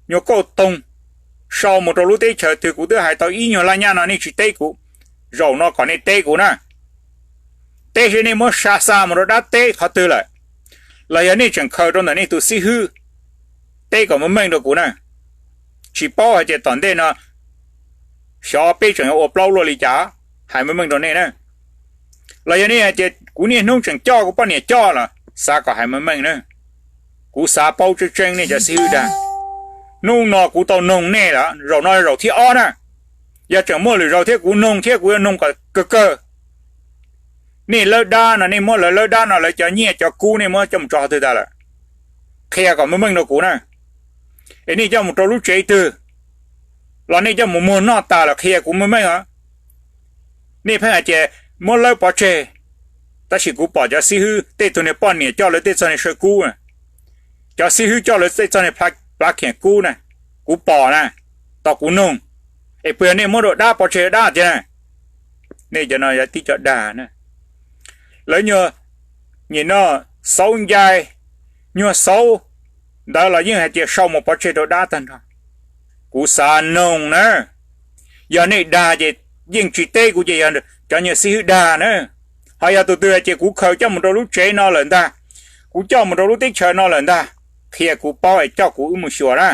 nyuag kauj toog, sau mus rau lub teb chaws twg. Kuv twb hais tau ib nyuag laj nyaj no nej tsis teb kuv, zaum no kom nej teb kuv na. Teb seb nej muab sa xa mus rau dab teb qhov twg lawm, los yog nej tseem khaws rau ntawm nej tus xib hwb, teb kom meej meej rau kuv na. Tsis paub hais tias tom ntej no xyov peb tseem yuav ua plaub luaj li cas, hais meej meej rau nej na. Los yog nej hais tias kuv niaj hnub tseem coj kuv poj niam coj los xav kom hais meej meej na. Kuv xav paub tseeb tseeb nej cov xib hwb dag. Hnub no kuv tau noog nej lawm, zaum no zaum thib ob na. Yog tseem muaj lwm zaus thiab kuv noog thiab kuv yuav noog kom kawg kawg. Nej lawb dab no, nej muab lawv lawb dab no lawv cov nyiaj cov kub nej muab coj mus tso qhov twg tas lawm? Qhia kom meej meej rau kuv na. Es nej coj mus rau lub tsev twg, los nej coj mus muag noj tas lawm qhia kuv meej meej os. Nej pheej hais tias muab lawb pov tseg, tab sis kuv pom cov xib hwb tej tug niag poj niam coj lawv tej txog niag saw kub, cov xib hwb coj lawv tej txog niag plav khiam kub na, kuv pom na, tos kuv noog. Es puas yog nej muab rau dab pov tseg dab tiag na? Nej cov no yog tib cov dag na. Lawv nyuag, nim no, xauv ncai, nyuag xauv ntawd los yeej hais tias sau mus pov tseg rau dab tag nrho. Kuv xav noog na, yog nej dag ces yeej tsis teb kuv ces yog cov nyuag xib hwb dag na. Ho yog tus twg hais tias kuv khaws coj mus rau lub tsev no lawm ntag, kuv coj mus rau lub teb chaws no lawm ntag, qhia kuv paub es coj kuv wb mus xyuas na,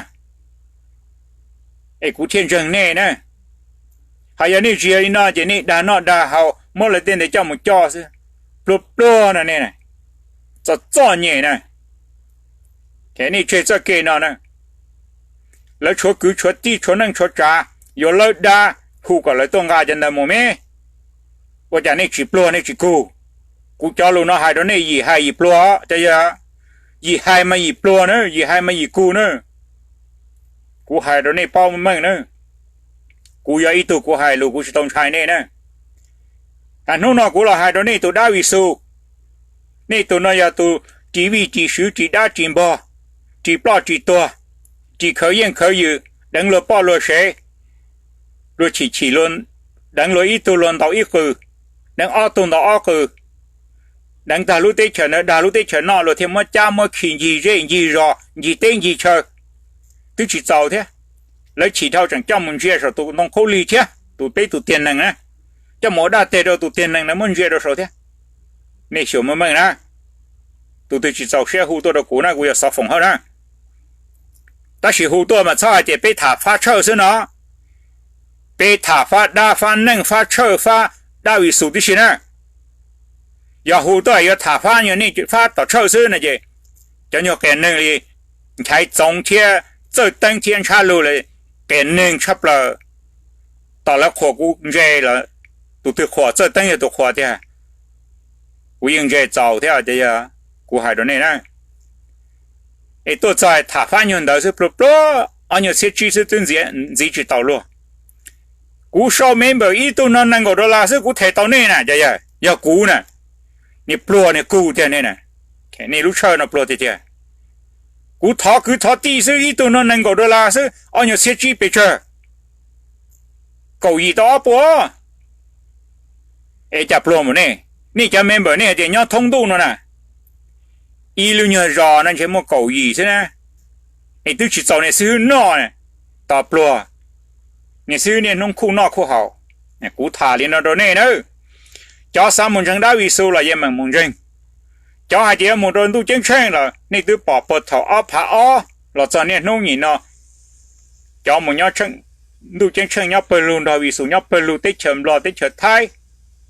es kuv thiaj ntseeg nej na. Ho yog nej tsis yog li no ces nej dag noj dag haus muab lawv tej ntawd coj mus coj xwb, pluag pluag no nej, txom txom nyem na. Nej tseg txoj kev no na. Lawv tshuav kwv tshuav tij tshuav neej tshuav tsav, yuav lawb dab hu kom lawv tuaj nqa cov ntawd mus me. Ua cas nej tsis pluag nej tsis kug? Kuv cov lus no hais rau nej yim hais yim pluag, yim hais mas yim pluag na, yim hais mas yim kug na. Kuv hais rau nej paub meej na. Kuv yog ib tug kuv hais lus kuv tsis tau ntshai nej na. Hnub no kuv los hais rau nej tus dab Vis Xus. Nej tus no yog tus ris vij ris swv ris dab ris npog, ris ploj ris tuag, ris khaws yeej khaws ywm, deev luag poj luag sev, luag chim chim, deev luag ib tug luag ntaus ib qws, deev ob tug ntaus ob qws, deev tag lub teb chaws ntawd dag lub teb chaws noj luag thiaj muab cab muab khi ncig zej ncig zos ncig teb ncig chaw. Twb tsis txaus thiab, lawv chim dhau tseem coj mus ntsia saum tus ntoo khaub lig thiab, tus peb tus tiag neeg na, coj mus ua dab teg rau tus tiag neeg na muab ntsia rau saud thiab. Nej xyuas meej meej na. Tus twg tsis txaus siab hu tuaj rau kuv na, kuv yog xov foom hawb na. Tab sis hu tuaj mas txhob hais tias peb tham fab tshawj xwb no. Peb tham fab dab fab neej fab tshawj fab dab Vis Xus tib si na. Yog hu tuaj yuav tham fab, yog nej fab tom tshawj xwb no ces Cov nyuag qias neeg li Nchaiv Txoov thiab Txawj Teeb thiab Ntshab Lug li, qias neeg tshaj plaws. Tom lawv qhuas kuv ntse lawm, tus twg qhuas? Txawj Teeb yog tus qhuas tiag. Kuv yeej ntse txaus thiab, ces yog kuv hais rau nej na. Es tuaj txog tham fab nyuag ntawd xwb, pluag pluag ob nyuag txhiab tsib xwb twb ntxiv tsis tau luag. Kuv sau member ib tug no nees nkaum dollar xwb kuv them tau nej na, ces yog kuv na. Niag pluag niag kug tiag nej na. Nej lub tshawj no pluag tiag tiag. Kuv thov kwv thov tij xwb, ib tug no nees nkaum dollar xwb, ob nyuag txhiab tsib pes tsawg, kaum yim tau ob puas. Es cas pluag mus nej? Nej cov member nej hais tias nyob thoob ntuj no na, ib lub nyuag zos no ntshe muaj kaum yim xwb na. Es twb tsis txaus niag xib hwb noj, tos pluag. Niag xib hwb niaj hnub khuj noj khuj haus. Kuv tham li no rau nej na. Cov xav mus ntseeg dab Vis Xus los yeej meem mus ntseeg. Cov hais tias yuav mus rau ntuj ceeb tsheej los nej twb pom puag thaum ob phav ob los txog niaj hnub nim no, cov mus nyob ntuj ceeb tsheej nyob pawg lug, nrog Vis Xus nyob pawg lug, teb chaws Nplog, teb chaws Thaib,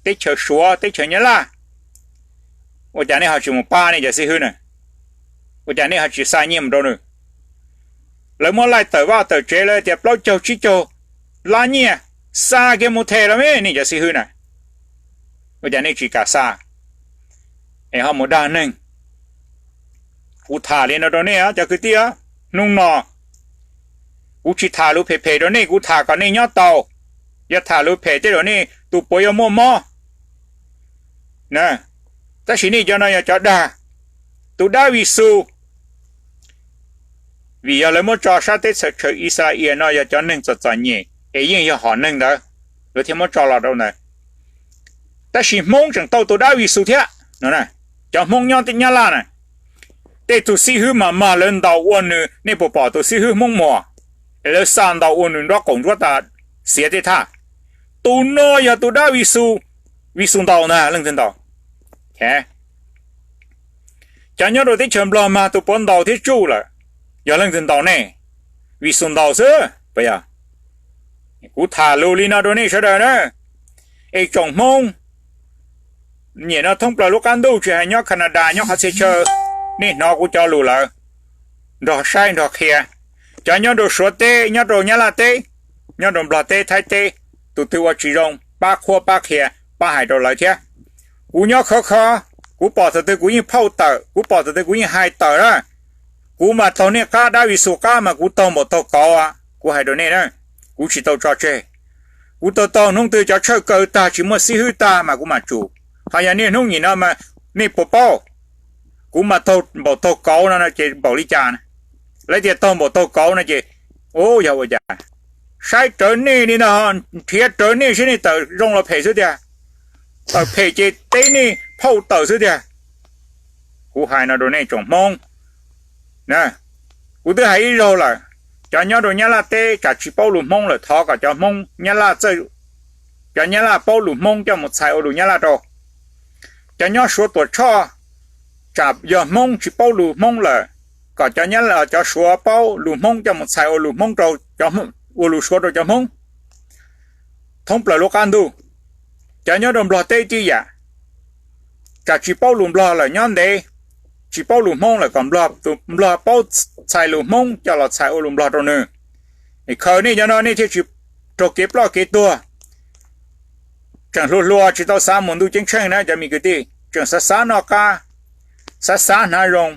teb chaws Suav, teb chaws Nyab Laj. Ua cas nej ho tsis mus pab nej cov xib hwb na? Ua cas nej ho tsis xa nyiaj mus rau nws? Lawv muab laij tawm vaj tawm tsev, lawv tias plaub caug tsib caug lab nyiaj, xa kiag mus them los me nej cov xib hwb na. Ua cas nej tsis kam xa es ho mus dag neeg? Kuv tham li no rau nej cov kwv tij, hnub no kuv tsis tham lus phem phem rau nej, kuv tham kom nej nyob tau. Yog tham lus phem tej zaum nej tus puav yuav muaj mob. Tab sis nej cov no yog cov dag. Tus dab Vis Xus, vim yog lawv muab tso sab teb chaws Ixayees no yog cov neeg txom txom nyem es yeej yog hom neeg ntawd, lawv thiaj muab tso los rau ntawd. Tab sis Hmoob tseem tau tus dab Vis Xus thiab no. Cov Hmoob nyob Nyab Laj na, tej tug xib hwb mas mag lawv ntaus ua nws, nej puas pom tus xib hwb Hmoob Muas es lawv xa ntaus ua nws nrob qaum ntsuab tas xiav tej thaj? Tus no yog tus dab Vis Xus, Vis Xus ntaus ntag, leej twg ntaus? Cov nyob rau teb chaws Nplog mas tus puav ntaus thiab tsuj lawm, yog leej twg ntaus nej? Vis Xus ntaus xwb. Kuv tham lus li no rau nej sawv daws na, es tsoom Hmoob nyiam no thoob plaws lub qab ntuj, tsis hais nyob Canada nyob qhov txhia chaw, nej hnov kuv cov lus lawm, nrog saib nrog qhia. Cov nyob rau Suav teb, nyob rau Nyab Laj teb, nyob rau Nplog teb, Thaib teb, tus twg ua tsis zoo pab qhuab pab qhia, pab hais rau lawv thiab. Kuv nyob khov kho, kuv pom thaum twg kuv yeej phauj tawm, kuv pom thaum twg kuv yeej hais tawm na. Kuv mas taug nej qab, dab Vis Xus qab mas kuv taug npaum taug kauv. Kuv hais rau nej na, kuv tsis tau tso tseg. Kuv taug taug hnub twg cov tshawj kaw tag tsis muaj xib hwb tag mas kuv mam tsum. Ho yog niaj hnub nim no mas nej puas paub? Kuv mas taug npaum taug kauv no ces npaum li cas? Lawv tias taug npaum taug kauv no ces, u, yog ua cas? Saib rawv nej li no, nrhiav rawv nej seb nej tawm zoo los phem xwb tiag, tawm phem ces teb nej phauj tawm xwb tiag. Kuv hais no rau nej tsoom Hmoob, kuv twb hais ib zaug lawm, cov nyob rau Nyab Laj teb tsam tsis paub lus Hmoob lawm thov kom cov Hmoob Nyab Laj, cov Nyab Laj paub lus Hmoob coj mus txhais ua lus Nyab Laj rau. Cov nyob Suav Tuam Tshoj, tsam yog Hmoob tsis paub lus Hmoob lawm, kom cov Suav paub lus Hmoob coj mus txhais ua lus Hmoob rau, ua lus Suav rau cov Hmoob thoob plaws lub qab ntuj. Cov nyob rau Nplog teb tib yam, tsam tsis paub lus Nplog lawm nyob ntev, tsis paub lus Hmoob lawm kom Nplog paub txhais lus Hmoob coj los txhais ua lus Nplog rau nws. Khaws nej cov no nej thiaj tsis raug kev ploj kev tuag. Tseem hluas hluas tsis tau xav mus ntuj ceeb tsheej na cov me kwv tij, tseem xav xav noj qab, xav xav hnav zoo,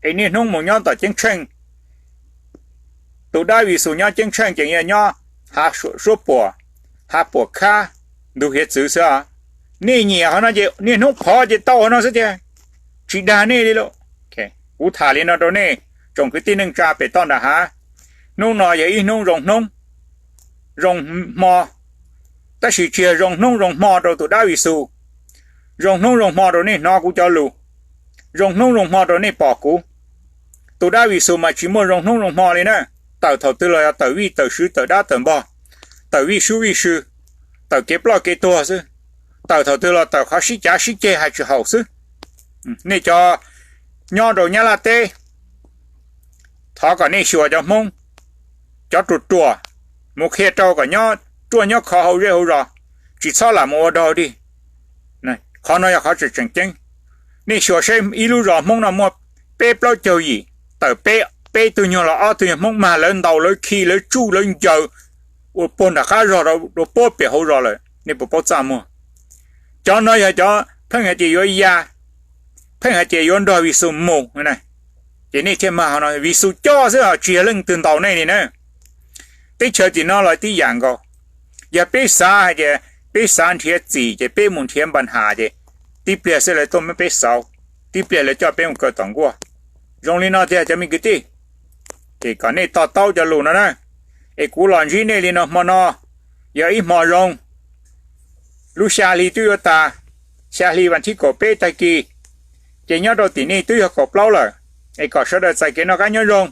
es niaj hnub mus nyob tom ceeb tsheej. Tus dab Vis Xus nyob ceeb tsheej ces yog nyob hav suab puam, hav puam khab, ntug hiav txwv xwb. Nej nyiam qhov no ces niaj hnub phov ces tau qhov no xwb tiag, tsis dag nej li lauj. Kuv tham li no rau nej tsoom kwv tij neej tsa pem toj nram hav, hnub no yog ib hnub zoo hnub, zoo hmo, tab sis tsis yog zoo hnub zoo hmo rau tus dab Vis Xus. Zoo hnub zoo hmo rau nej hnov kuv cov lus, zoo hnub zoo hmo rau nej pom kuv. Tus dab Vis Xus mas tsis muaj zoo hnub zoo hmo li na, tawm thaum twg los yog tawm vij tawm sw, tawm dab tawm npog, tawm vij sub vij sw, tawm kev ploj kev tuag xwb. Tawm thaum twg los tawm qhov sib cav sib ceg hais tsis haum xwb. Nej cov nyob rau Nyab Laj teb, thov kom nej xyuas cov Hmoob, cov ruam ruam, mus qhia rau kom nyob ruaj nyob khov hauv zej hauv zos, tsis txhob lam mus ua dog dig. Qhov no yog qhov tseem tseem ceeb. Nej xyuas seb ib lub zos Hmoob no muaj peb plaub caug yim, tawm peb, peb tug nyuag los ob tug nyuag Hmoob mag lawv ntaus lawv khi lawv tsuj lawv ncaws ua puag nram qab zog rau puag pem hauv zos lawm, nej puas paub txaj muag? Cov no yog cov pheej hais tias yuav ya, pheej hais tias yuav nrog Vis Xus mus, ces nej thiaj mag no, Vis Xus coj xwb tsis yog leej twg ntaus nej li na. Teb chaws tim no los tib yam nkaus, yog peb xav hais tias peb xav nrhiav txim ces peb mus nrhiav npa nham ces tib pliag xwb lawv tuaj muab peb xauv, tib pliag lawv coj peb mus kaw tom nkuaj. Zoo li no tiag cov me kwv tij, es kom nej to taub cov lus no na. Es kuv los ntsib nej li no hmo no, yog ib hmo zoo, lub xya hli twb yuav tas, xya hli vas thib kaum peb tag kis, ces nyob rau tim nej twb yog kaum plaub lawm, es kom sawv daws txais kev noj qab nyob zoo.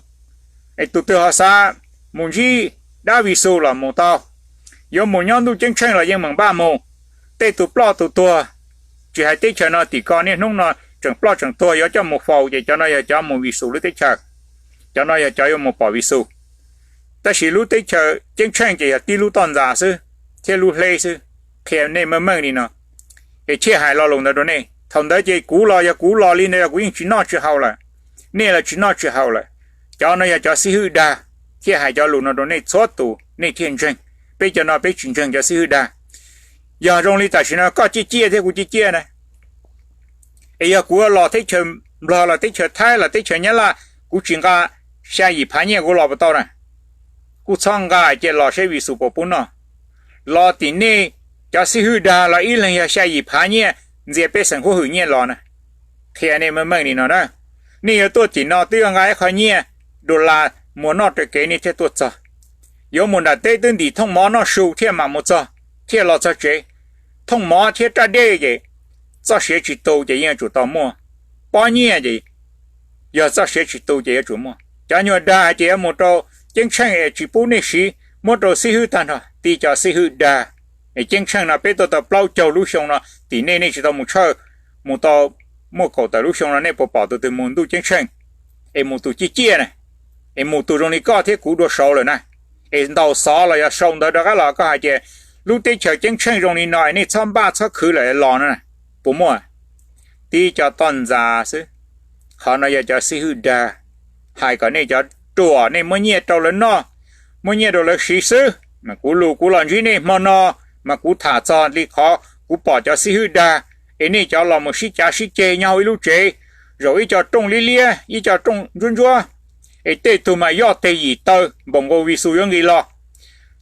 Es tus twg ho xav mus ntsib dab Vis Xus los mus tau, yuav mus nyob ntuj ceeb tsheej los yeej meem npaj mus. Tej tus ploj tus tuag, tsis hais teb chaws no tim ko niaj hnub no tseem ploj tseem tuag yuav coj mus faus ces cov no yog cov mus Vis Xus lub teb chaws, cov no yog cov yuav mus pom Vis Xus. Tab sis lub teb chaws ceeb tsheej ces yog tib lub toj ntxas xwb thiab lub hleb xwb, qhia nej meej meej li no. Es thiaj hais lo lus ntawd rau nej, thaum ntawd ces kuv los yog kuv los li ntawd yog kuv yeej tsis noj tsis haus lawm, nej los tsis noj tsis haus lawm. Cov no yog cov xib hwb dag, thiaj hais cov lus no rau nej txhua tus nej thiaj ntseeg. Peb cov no peb tsis ntseeg cov xib hwb dag. Yog zoo li tam sim no koj ciaj ciaj thiab kuv ciaj ciaj na, es yog kuv los teb chaws Nplog los teb chaws Thaib los teb chaws Nyab Laj, kuv tsis nqa xya yim phav nyiaj kuv los puas tau na? Kuj txhob nqa ces los seb Vis Xus puas pub noj. Los tim nej cov xib hwb dag los ib leeg yog xya yim phav nyiaj, ntxias pej xeem huab hwm nyiaj los na. Qhia nej meej meej li no na, nej yuav tuaj tim no twb yuav nqa ib qho nyiaj dollar mus noj raws kev nej thiaj tuaj txog. Yuav mus nram teb twb ntim thooj mov noj su thiaj mam mus txog, thiaj los txog tsev. Thooj mov thiab raj dej ces txoj siav tsis tu ces yeej yuav tsum tau muaj. Pob nyiaj ces yog txoj siav tsis tu ces yuav tsum muaj. Cov nyuag dag hais tias yuav mus rau ceeb tsheej es tsis pub nej siv, muab rau xib hwb tag nrho, tib cov xib hwb dag. Es ceeb tsheej no peb tuaj tau plaub caug lub xyoo no, tim nej nej tsis tau mus tshawj, mus tau muaj kaum tawm lub xyoo no nej puas pom tus twg mus ntuj ceeb tsheej? Es mus tus ciaj ciaj na, es mus tus zoo li koj thiab kuv dua saud lawm na. Es ntaus xov los yog sau ntawv rov qab los koj hais tias lub teb chaws ceeb tsheej zoo li no es nej txhob npaj txhob khwv lawm los no na, puas muaj? Tib cov toj ntxas xwb. Qhov no yog cov xib hwb dag, hais kom nej cov ruam nej muab nyiaj rau lawv noj, muab nyiaj rau lawv siv xwb. Mas kuv lus kuv los ntsib nej hmo no, mas kuv tham txog li qhov kuv pom cov xib hwb dag, es nej cov los mus sib cav sib ceg nyob hauv ib lub tsev, zaum ib co rooj liab liab ib co rooj ntsuab ntsuab, es tej tug mas yoj teg yim taw npaum nkaus Vis Xus yuav nqis los,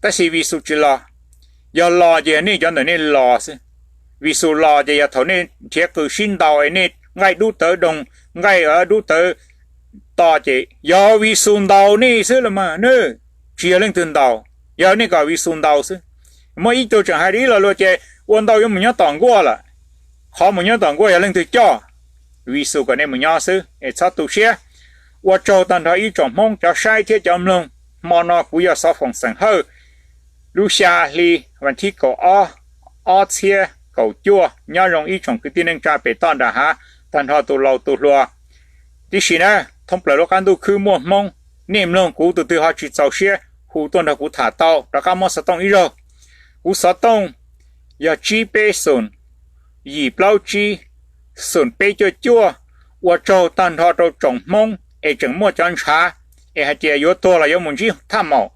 tab sis Vis Xus tsis los. Yog los ces yog nej cov ntawm nej los xwb. Vis Xus los ces yog thaum nej nrhiav qws sib ntaus es nej nqaij dub tawv doog, nqaij dub tawv to ces yog Vis Xus ntaus nej xwb los mas, tsis yog leej twg ntaus, yog nej kom Vis Xus ntaus xwb. Muaj ib tug tseem hais ib lo lus ces ua ntau yuav mus nyob tom nkuaj lawm. Qhov mus nyob tom nkuaj yog leej twg coj? Vis Xus kom nej mus nyob xwb es txhob tu siab. Ua tsaug tag nrho ib tsoom Hmoob cov saib thiab cov mloog. Hmo no kuv yog Xov Foom xeem Hawj, lub xya hli vas thib kaum ob, ob txhiab kaum cuaj. Nyob zoo ib tsoom kwv tij neej tsa pem toj nram hav, tag nrho tus laus tus hluas. Tib si na, thoob plaws lub qab ntuj khwb muaj Hmoob, nej mloog kuv tus twg ho tsis txaus siab hu tuaj nrog kuv tham tau rov qab muab xov tooj ib zaug. Kuv xov tooj yog tsib peb xoom, yim plaub tsib, xoom peb cuaj cuaj. Ua tsaug tag nrho rau tsoom Hmoob es tseem muaj cov ntshav es hais tias yuav tuag los yuav mus ntsib thaj maum,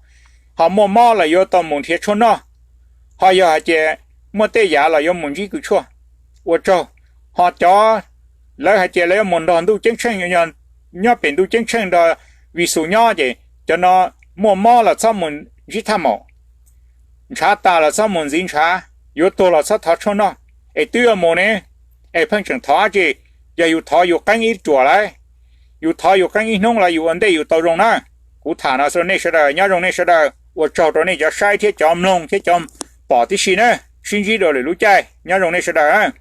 ho muaj mob los yuav tau mus nrhiav tshuaj noj, ho yog hais tias muaj tej yam los yuav mus ntsib kws tshuaj. Ua tsaug. Ho cov lawv hais tias lawv yuav mus nrog ntuj ceeb tsheej, nyob pem ntuj ceeb tsheej nrog Vis Xus nyob ces cov no muaj mob los txhob mus ntsib thaj maum, ntshav tas los txhob mus ntxiv ntshav, yuav tuag los txhob thov tshuaj noj. Es twb yuav mus ne, es pheej tseem thov dab tsi? Yog yus thov yus qeeb ib ruam lauj, yus thov yus qeeb ib hnub los yus ua ntej yus tau zoo na. Kuv tham no rau nej sawv daws, nyob zoo nej sawv daws, ua tsaug rau nej cov saib thiab cov mloog thiab cov pom tib si na. Sib ntsib dua lwm lub caij, nyob zoo nej sawv daws.